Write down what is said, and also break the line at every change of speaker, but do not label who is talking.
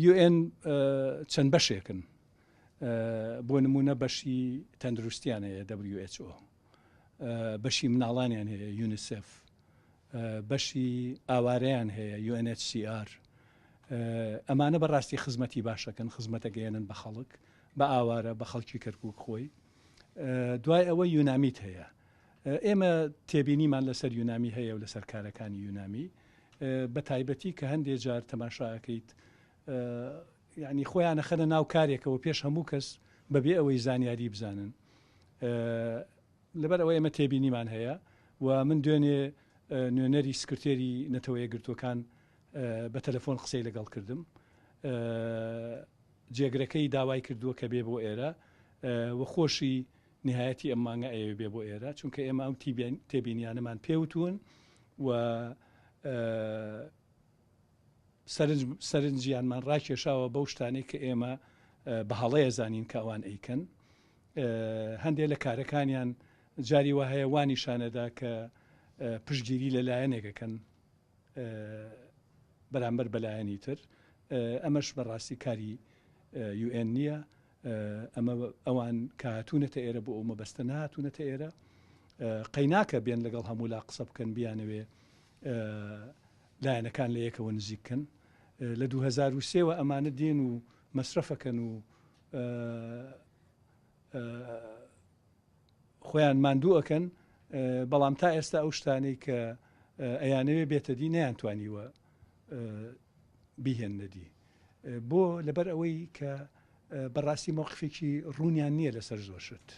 یوئێن چەند بەشێکن بۆ نمونە بەشی تەندروستیان هەیە WHO بەشی مناڵانیان هەیە یونیسف بەشی ئاوارەیان هەیە UNHCR ئەمانە بەڕاستی خزمەتی باشەکەن خزمەتەگەیەنن بە خەڵک بە ئاوارە بە خەڵکی کەرکک خۆی دوای ئەوە یونامیت هەیە ئێمە تێبینیمان لەسەر یونامی هەیە و لەسەر کارەکانی یونامی بە تایبەتی کە هەندێ جار تەماشا ئەکەیت یعنی خۆیان ئەخەنە ناو کارێکەوە پێش هەموو کەس بەبێ ئەوەی زانیاری بزانن لەبەر ئەوە ئێمە تێبینیمان هەیە و من دوێنێ نوێنەری سکرتێری نەتەوە یەکگرتووەکان بە تەلەفۆن قسەی لەگەڵ کردم جێگرەکەی داوای کردووە کە بێ بۆ ئێرە و خۆشی نهایەتی ئەم مانگە ئەیەوێ بێ بۆ ئێرە چونکە ئێمە ئەم تێبینیانەمان پێوتون و سەرنجیانمان ڕاکێشاوە بەو شتانەی کە ئێمە بە هەڵەیە زانین کە ئەوان ئەیکەن هەندێک لە کارەکانیان جاری وا هەیە وا نیشانەدا کە پشتگیری لە لایەنێکەکەن بەرامبەر بەلایەنی تر ئەمەش بەڕاستی کاری یوئێن نییە ئەمە ئەوان کە هاتوونەتە ئێرە بۆ ئەو مەبەستە نەهاتوونەتە ئێرە قەیناکە بێن لەگەڵ هەموو لا قسە بکەن بیانەوێ لایەنەکان لە یەکەوە نزیک کەن لە 2023ەوە ئەمانە دێن و مەسرەفەکەن و خۆیان ماندوو ئەکەن بەڵام تا ئێستا ئەو شتانەی کە ئەیانەوێ بێتە دی نەیانتوانیوە بیهێننە دی بۆ لەبەر ئەوەی کە بەڕاستی مەوقفێکی ڕوونیان نییە لەسەر زۆر شت.